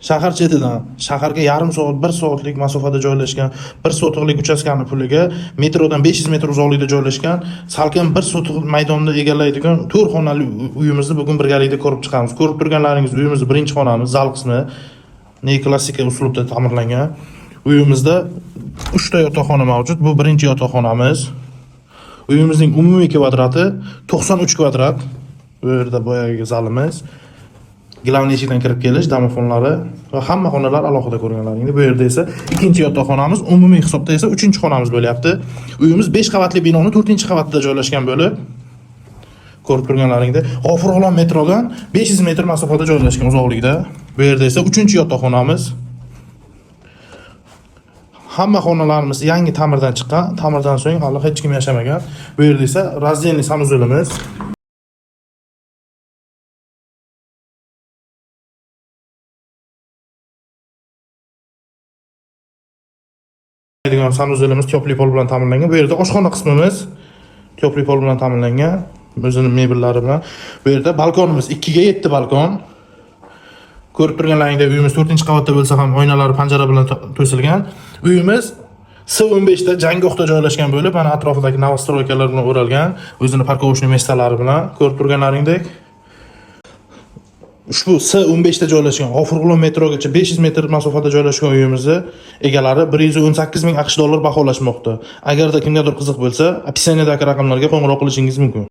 Shahar chetidan shaharga yarim soat, 1 soatlik masofada joylashgan, 1 sotixlik uchastkani puliga metrodan 500 metr uzoqlikda joylashgan, salkam 1 sotix maydonni egallaydigan 4 xonali uyimizni bugun birgalikda ko'rib chiqamiz. Ko'rib turganlaringiz uyimizni birinchi xonamiz, zal qismi neoklassika uslubda ta'mirlangan. Uyimizda 3 ta yotoqxona mavjud. Bu birinchi yotoqxonamiz. Uyimizning umumiy kvadrati 93 kvadrat. Bu yerda boyagi zalimiz. Главный eshikdan kirib kelish, domofonlari va hamma xonalar alohida ko'rganlaringda. Bu yerda esa ikkinchi yotoqxonamiz, umumiy hisobda esa uchinchi xonamiz bo'lyapti. Uyimiz 5 qavatli binoni 4-qavatida joylashgan bo'lib, ko'rib turganlaringda G'ofur G'ulom metrodan 500 metr masofada joylashgan uzoqlikda. Bu yerda esa uchinchi yotoqxonamiz. Hamma xonalarimiz yangi ta'mirdan chiqqan. Ta'mirdan so'ng hali hech kim yashamagan. Bu yerda esa раздельный санузел imiz. Degan санузел imiz тёплый pol bilan ta'minlangan. Bu yerda oshxona qismimiz тёплый pol bilan ta'minlangan. O'zini mebellari bilan. Bu yerda balkonimiz 2 ga 7 balkon. Ko'rib turganlaringdek uyimiz 4-qavatda bo'lsa ham oynalari panjara bilan to'silgan. Uyimiz S15 da Janggohda joylashgan bo'lib, mana atrofidagi новостройка lar bilan o'ralgan, o'zini парковочный места lari bilan ko'rib turganlaringdek. Ushbu S15 da joylashgan G'ofur G'ulom metrogacha 500 metr masofada joylashgan uyimizni egalari 118 ming AQSh dollar baholashmoqda. Agarda kimgadir qiziq bo'lsa, описание dagi raqamlarga qo'ng'iroq qilishingiz mumkin.